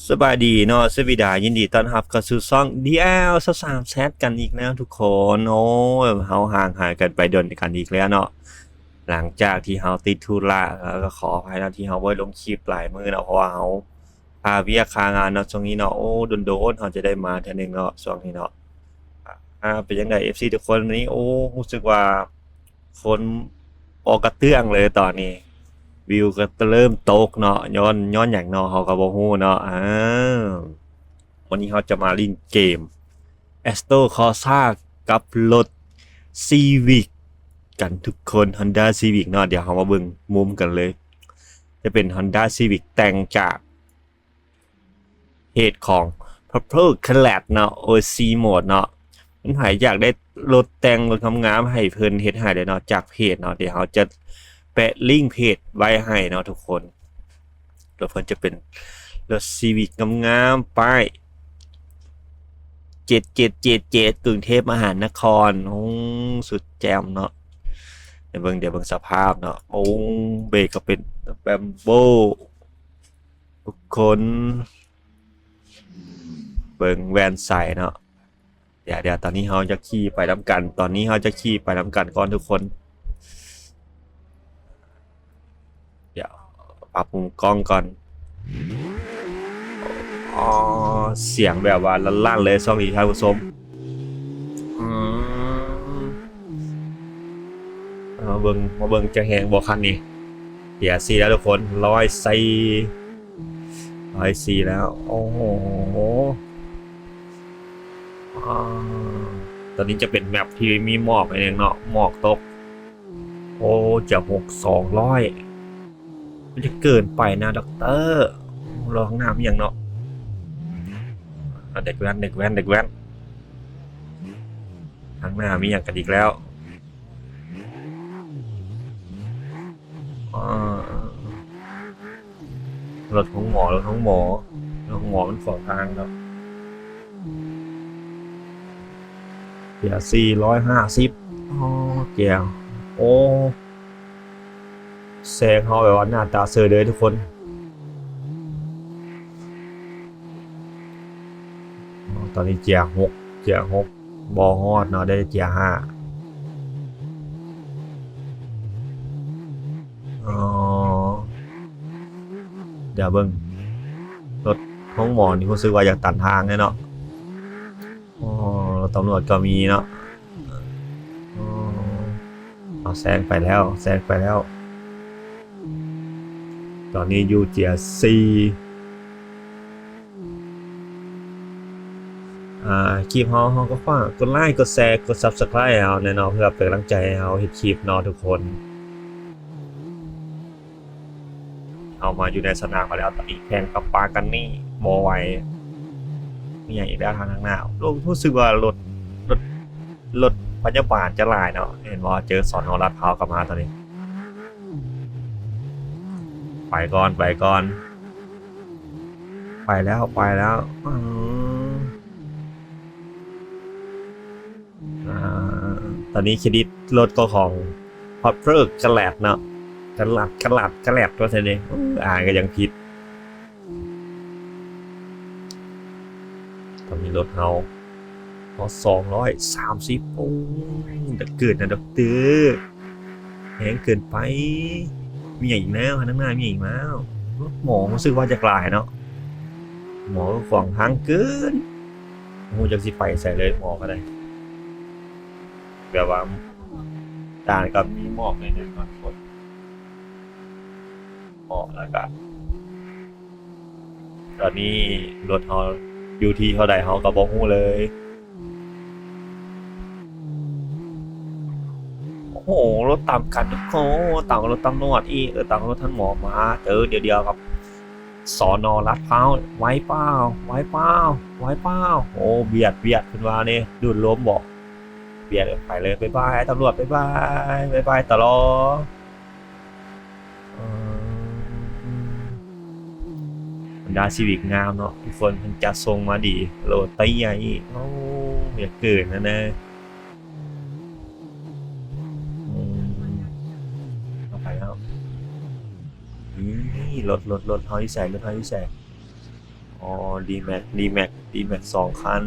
ສະບາຍດີເນາະ ສະບາຍດີ ຍິນດີຕ້ອນຮັບເຂົ້າສູ່ຊ່ອງ ດີແອລຊາວສາມແຊັດ ກັນອີກແລ້ວທຸກຄົນ. ໂອ້ຍ ເຮົາຫ່າງຫາຍກັນໄປດົນກັນອີກແລ້ວເນາະ ຫຼັງຈາກທີ່ເຮົາຕິດທຸລະ ແລ້ວກໍຂໍອະໄພເນາະ ທີ່ເຮົາບໍ່ໄດ້ລົງຄລິບຫຼາຍມື້ເນາະ ເພາະວ່າເຮົາຄາວຽກຄາງານເນາະ ຊ່ວງນີ້ເນາະ. ໂອ້ ດົນໆ ເຮົາຈະໄດ້ມາເທື່ອໜຶ່ງເນາະ ຊ່ວງນີ້ເນາະ. ອາ ເປັນຈັ່ງໃດ ເອັຟຊີ ທຸກຄົນ? ນີ້ ໂອ້ ຮູ້ສຶກວ່າ ຝົນອອກກະເຕື້ອງເລີຍຕອນນີ້ ວິວກໍເລີ່ມຕົກເນາະ ຍ້ອນ ຍ້ອນຫຍັງເນາະ ເຮົາກໍບໍ່ຮູ້ເນາະ. ອາ ວັນນີ້ເຮົາຈະມາຫຼິ້ນເກມ Assetto Corsa ກັບລົດ Civic ກັນທຸກຄົນ Honda Civic ເນາະ. ດຽວເຮົາມາເບິ່ງມຸມກັນເລີຍ ຈະເປັນ Honda Civic ແຕ່ງຈາກ ເພຈຂອງ Purple Claret ເນາະ ໂອຊີ Mode ເນາະ. ມັນໃຜຢາກໄດ້ລົດແຕ່ງລົດງາມໆ ໃຫ້ເພິ່ນເຮັດໃຫ້ເລີຍເນາະ ຈາກເພຈເນາະ. ດຽວເຮົາຈະແປະລິ້ງເພຈໄວ້ໃຫ້ເນາະທຸກຄົນ. ລົດເພິ່ນຈະເປັນລົດ Civic ງາມໆ ປ້າຍ ເຈັດເຈັດເຈັດເຈັດ ກຸງເທບມະຫານະຄອນ. ໂອ້ ສຸດແຈ່ມເນາະ. ດຽວເບິ່ງ ດຽວເບິ່ງສະພາບເນາະ. ໂອ້ ເບຣກກໍເປັນແບມໂບ ທຸກຄົນ ເບິ່ງແວ່ນໃສ່ເນາະ. ດຽວ ດຽວ ຕອນນີ້ເຮົາຈະຂີ່ໄປນຳກັນ ຕອນນີ້ເຮົາຈະຂີ່ໄປນຳກັນກ່ອນທຸກຄົນ. ດຽວປັບມຸມກ້ອງກ່ອນ. ອໍ ສຽງແບບວ່າລັ່ນໆ ເລີຍຊ່ວງນີ້ທ່ານຜູ້ຊົມ. ອືມ ມາເບິ່ງ ມາເບິ່ງຈະແຮງບໍ່ຄັນນີ້. ເກຍສີ່ແລ້ວທຸກຄົນ ຮ້ອຍສີ່ ຮ້ອຍສີ່ແລ້ວ. ໂອ້ໂຫ ອາ ຕອນນີ້ຈະເປັນແມັບທີ່ມີໝອກໜ້ອຍໜຶ່ງເນາະ ໝອກຕົກ. ໂອ້ ຈະຫົກ ສອງຮ້ອຍ ມັນຈະເກີນໄປນະດັອກເຕີ. ລະວັງໜ້າມີຫຍັງເນາະ ອາ ເດັກແວ່ນ ເດັກແວ່ນ ເດັກແວ່ນ ທາງໜ້າມີຫຍັງກັນອີກແລ້ວ? ອາ ລົດໂຮງໝໍ ລົດໂຮງໝໍ ລົດໂຮງໝໍມັນຂວາງທາງເນາະ. ເກຍສີ່ ຮ້ອຍຫ້າສິບ ອໍ ເກຍ ໂອ້ ແຊງເຮົາແບບວ່າໜ້າຕາເສີຍເລີຍທຸກຄົນ. ອໍ ຕອນນີ້ເກຍຫົກ ເກຍຫົກ ບໍ່ຮອດເນາະ ໄດ້ເກຍຫ້າ. ອໍ ດຽວເບິ່ງ ລົດໂຮງໝໍນີ້ຮູ້ສຶກວ່າຢາກຕັນທາງເດ້ເນາະ. ອໍ ຕຳຫຼວດກໍມີເນາະ. ອໍ ເອົາ ແຊງໄປແລ້ວ ແຊງໄປແລ້ວ. ຕອນນີ້ຢູ່ເກຍສີ່. ອ່າ ຄລິບເຮົາ ເຮົາກໍຝາກກົດໄລ ກົດແຊ ກົດ Subscribe ໃຫ້ເຮົາແດ່ເນາະ ເພື່ອເປັນກຳລັງໃຈໃຫ້ເຮົາເຮັດຄລິບເນາະທຸກຄົນ. ເຮົາມາຢູ່ໃນສະໜາມມາແລ້ວ ຕອນນີ້ແຂ່ງກັບປາກັນນີ້ບໍ່ໄຫວ. ມີຫຍັງອີກແລ້ວທາງໜ້າ? ໂອ້ ຮູ້ສຶກວ່າລົດ ລົດ ລົດພະຍາບານຈະຫຼາຍເນາະ ເຫັນບໍ່? ເຈີສນລາດພາວກໍມາຕອນນີ້. ໄປກ່ອນ ໄປກ່ອນ ໄປແລ້ວ ໄປແລ້ວ. ອືມ ອ່າ ຕອນນີ້ເຄຣດິດລົດກໍຂອງ Purple Claret ເນາະ Claret Claret Claret ວ່າຊັ້ນເດ. ອ່ານກໍຍັງຜິດ. ຕອນນີ້ລົດເຮົາຮອດສອງຮ້ອຍສາມສິບ. ໂອ້ຍ ເກີນນະດັອກເຕີ ແຮງເກີນໄປ. ມີຫຍັງອີກແລ້ວ? ທາງໜ້າມີຫຍັງອີກແລ້ວ? ລົດໝໍຮູ້ສຶກວ່າຈະຫຼາຍເນາະ ໝໍຂວາງທາງເກີນ. ບໍ່ຮູ້ຈັກຊິໄປໃສເລີຍ ໝໍກໍໄດ້ ແບບວ່າດ່ານກໍມີໝອກໜ້ອຍໜຶ່ງເນາະທຸກຄົນ. ເນາະ ແລ້ວກະຕອນນີ້ລົດເຮົາຢູ່ທີ່ເທົ່າໃດເຮົາກໍບໍ່ຮູ້ເລີຍ. ໂອ້ໂຫ ລົດຕາມກັນ ໂອ້ ຕາມກັບລົດຕຳຫຼວດອີກ ເອີ ຕາມກັບລົດທ່ານໝໍມາ ເຈີດຽວໆກັບ ສນ ລາດພາວ. ໄຫວເປົ່າ ໄຫວເປົ່າ ໄຫວເປົ່າ. ໂອ້ ບຽດ ບຽດ ເພິ່ນວ່າເດ້ ດູດລົມບໍ ບຽດໄປເລີຍ. ບາຍບາຍຕຳຫຼວດ ບາຍບາຍ ບາຍບາຍຕະຫຼອດ. ເອີ ບັນດາຊີວິດງາມເນາະ ທຸກຄົນ ເພິ່ນຈັດສົ່ງມາດີ ໂລເຕີຍອີກ. ໂອ້ ຢ່າເກີນນະນະ. ອືມ ເອົາໄປແລ້ວ. ນີ້ ລົດ ລົດ ລົດເຮົາຢູ່ໃສ? ລົດເຮົາຢູ່ໃສ? ໂອ້ ອໍ D-Max D-Max D-Max ສອງຄັນ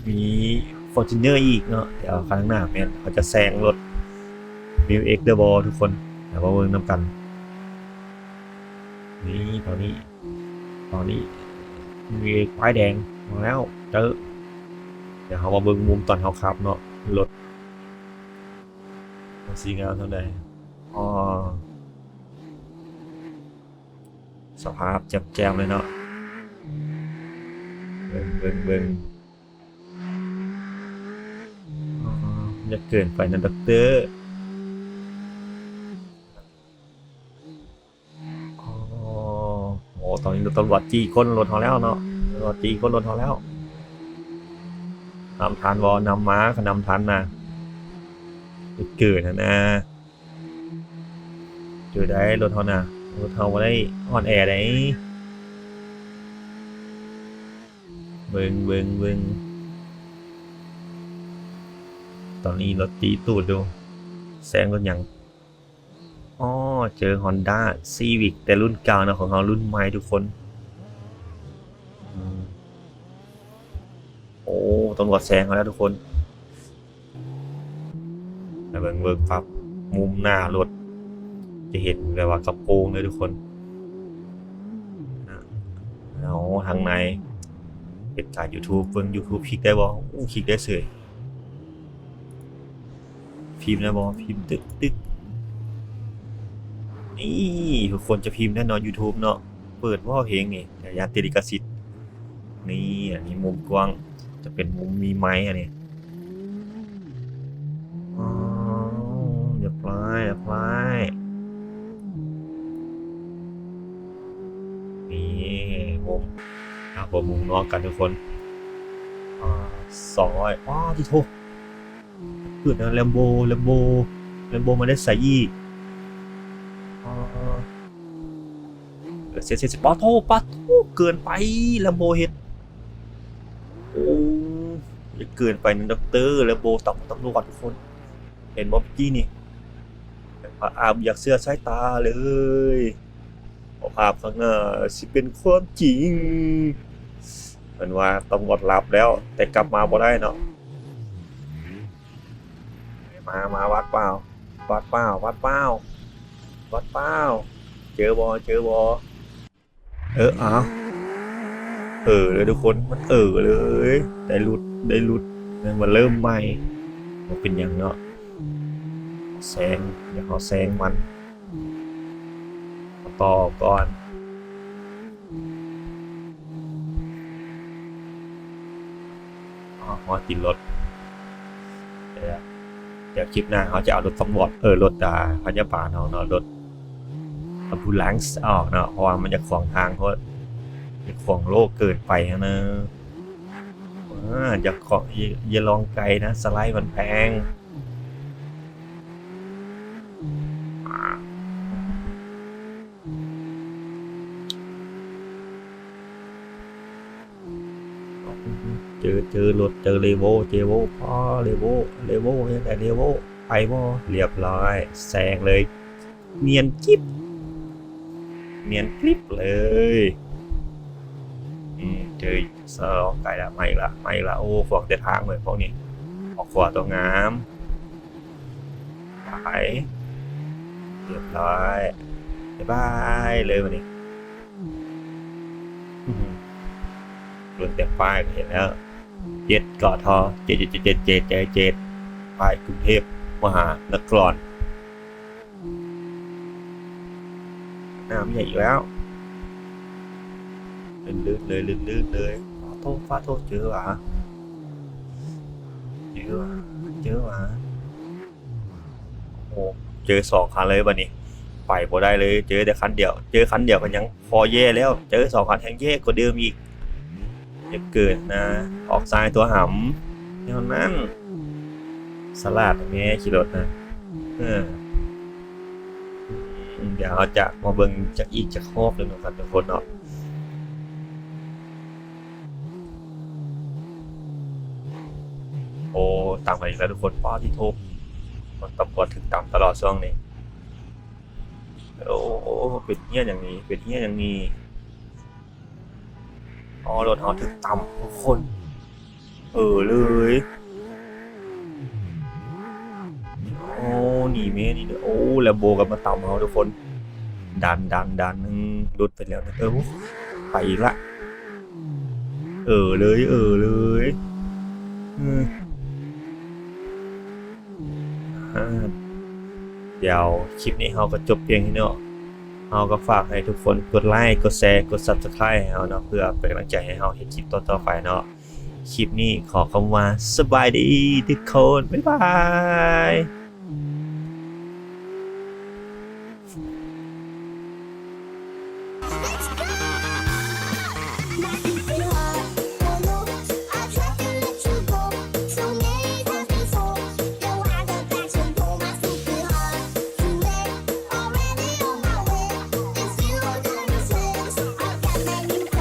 ມີ Fortuner ອີກເນາະ. ແຕ່ວ່າຄັນຂ້າງໜ້າແມ່ນເຂົາຈະແຊງລົດ Mil X ໄດ້ບໍ່ທຸກຄົນ? ດຽວມາເບິ່ງນຳກັນ. ນີ້ ຕອນນີ້ ຕອນນີ້ Mil X ປ້າຍແດງມາແລ້ວ. ເຈີ ດຽວເຮົາມາເບິ່ງມຸມຕອນເຮົາຂັບເນາະ ລົດມັນຊິງາມສ່ຳໃດ. ອໍ ສະພາບແຈ່ມໆເລີຍເນາະ. ເບິ່ງ ເບິ່ງ ເບິ່ງ. ອໍ ຢ່າເກີນໄປນະດັອກເຕີ. ອໍ ໂອ້ ຕອນນີ້ຕຳຫຼວດຈີ້ຄົ້ນລົດເຮົາແລ້ວເນາະ. ຕຳຫຼວດຈີ້ຄົ້ນລົດເຮົາແລ້ວ. ນຳທັນບໍ່? ນຳມາ ຄັນນຳທັນນະ. ຢ່າເກີນຫັ້ນນະ. ເຈີໄດ້ລົດເຮົານະ, ລົດເຮົາບໍ່ໄດ້ອ່ອນແອໃດ. ເບິ່ງ ເບິ່ງ ເບິ່ງ. ຕອນນີ້ລົດຕີຕູດຢູ່. ແຊງລົດຫຍັງ? ອໍ ເຈີ Honda Civic ແຕ່ລຸ້ນເກົ່າເນາະ, ຂອງເຮົາລຸ້ນໃໝ່ທຸກຄົນ. ອືມ. ໂອ້ ຕຳຫຼວດແຊງເຮົາແລ້ວທຸກຄົນ. ໃຫ້ເບິ່ງ ເບິ່ງປັບມຸມໜ້າລົດ ຈະເຫັນແບບວ່າກະໂປງເລີຍທຸກຄົນ. ເອົາ ທາງໃນເຮັດການ YouTube ເບິ່ງ YouTube ຄລິກໄດ້ບໍ່? ໂອ້ ຄລິກໄດ້ເສີຍ. ພິມໄດ້ບໍ່? ພິມຕຶກໆ. ນີ້ ທຸກຄົນຈະພິມແນ່ນອນ YouTube ເນາະ. ເປີດບໍ່ເພງນີ້ ຢ້ານຕິດລິຂະສິດ. ນີ້ ອັນນີ້ມຸມກວ້າງ ຈະເປັນມຸມມີໄມອັນນີ້. ອໍ ຮຽບຮ້ອຍ ຮຽບຮ້ອຍ. ນີ້ມຸມ ເຮົາເບິ່ງມຸມນອກກັນທຸກຄົນ. ອາ ສອງຮ້ອຍ ປາດຕິໂທ. ເກີດແລ້ວ Lambo Lambo Lambo ມາໄດ້ໃສອີກ? ອໍ ເອີ ເສຍ ເສຍ ປາໂທ ປາໂທ ເກີນໄປ Lambo ເຮັດ. ໂອ້ ເກີນໄປນະດັອກເຕີ Lambo ຕຳ ຕຳຫຼວດທຸກຄົນ. ເຫັນບໍ່ເມື່ອກີ້ນີ້? ອາ ບໍ່ຢາກເຊື່ອສາຍຕາເລີຍ. ເພາະພາບຂ້າງໜ້າຊິເປັນຄວາມຈິງ. ເພິ່ນວ່າຕຳຫຼວດຫຼັບແລ້ວ ແຕ່ກັບມາບໍ່ໄດ້ເນາະ. ມາ ມາ ວັດເປົ່າ ວັດເປົ່າ ວັດເປົ່າ ວັດເປົ່າ. ເຈີບໍ່? ເຈີບໍ່? ເອີ ອ້າວ ເອີເລີຍທຸກຄົນ ມັນເອີເລີຍ. ໄດ້ຫຼຸດ ໄດ້ຫຼຸດ ແມ່ນວ່າເລີ່ມໃໝ່. ບໍ່ເປັນຫຍັງເນາະ ແຊງ ດຽວເຮົາແຊງມັນ. ມາຕໍ່ກ່ອນ. ຮອດຕີນລົດ. ດຽວ ດຽວຄລິບໜ້າເຮົາຈະເອົາລົດຕຳຫຼວດ ເອີ ລົດ ອາ ພະຍາບານເຮົາເນາະ ລົດ ambulance ອອກເນາະ ເພາະວ່າມັນຈະຂວາງທາງໂພດ ຈະຂວາງໂລກເກີນໄປຫັ້ນນະ. ອາ ຢ່າຂວາງ ຢ່າ ຢ່າລອງໄກນະ ສະໄລມັນແພງ. ເຈີ ເຈີລົດ ເຈີ Revo ເຈໂວ ອໍ Revo Revo ເຮັດໄດ້ Revo ໄປບໍ່? ລຽບຮ້ອຍ ແຊງເລີຍ ນຽນກິບ ນຽນກຣິບເລີຍ. ອືມ ເຈີສະຫຼອງໄກລະ ມາອີກລະ ມາອີກລະ. ໂອ້ ຂວາງແຕ່ທາງເວີຍພວກນີ້ ອອກຂວາຕົວງາມ. ໄປ ລຽບຮ້ອຍ ບາຍບາຍເລີຍບາດນີ້. ອືມ ເບິ່ງແຕ່ປ້າຍກໍເຫັນແລ້ວ ເຈັດ ກທ ເຈັດ ເຈັດ ເຈັດ ປ້າຍກຸງເທບມະຫານະຄອນ. ນ້ຳໃຫຍ່ອີກແລ້ວ ລື່ນໆເລີຍ ລື່ນໆເລີຍ. ປາໂທ້ ປາໂທ້ ເຈີຫວາ ເຈີຫວາ ເຈີຫວາ. ໂອ້ ເຈີສອງຄັນເລີຍບາດນີ້ ໄປບໍ່ໄດ້ເລີຍ ເຈີແຕ່ຄັນດຽວ ເຈີຄັນດຽວກໍຍັງພໍແຍ່ແລ້ວ ເຈີສອງຄັນແຮງແຍ່ກວ່າເດີມອີກ. ຢ່າເກີນນະ ອອກຊ້າຍຕົວຫຳ ແນວນັ້ນ ສະຫຼາດແດ່ຂີ່ລົດນະ. ເອີ ດຽວເຮົາຈະມາເບິ່ງຈັກອີກຈັກຮອບໜຶ່ງນຳກັນທຸກຄົນເນາະ. ໂອ້ ຕາມກັນອີກແລ້ວທຸກຄົນ. ປາດຕິໂທ ມັນຕຳຫຼວດຖືກຕາມຕະຫຼອດຊ່ວງນີ້. ໂອ້ ເປັນເຫຍຫຍັງນີ້ ເປັນເຫຍຫຍັງນີ້. ອໍ ລົດເຮົາຖືກຕຳທຸກຄົນ ເອີເລີຍ. ໂອ້ ໜີແມ່ ໜີເດີ. ໂອ້ ແລມໂບກັບມາຕຳເຮົາທຸກຄົນ. ດັນ ດັນ ດັນ. ອືມ ຫຼຸດໄປແລ້ວ. ເອີ ໄປອີກລະ. ເອີເລີຍ ເອີເລີຍ. ອືມ ອາ ດຽວຄລິບນີ້ເຮົາກໍຈົບພຽງເທົ່ານີ້ເນາະ. ເຮົາກໍຝາກໃຫ້ທຸກຄົນກົດໄລ ກົດແຊ ກົດ Subscribe ໃຫ້ເຮົາເນາະ ເພື່ອເປັນກຳລັງໃຈໃຫ້ເຮົາເຮັດຄລິບຕໍ່ໆໄປເນາະ. ຄລິບນີ້ຂໍຄຳວ່າສະບາຍດີທຸກຄົນ. ບາຍບາຍ.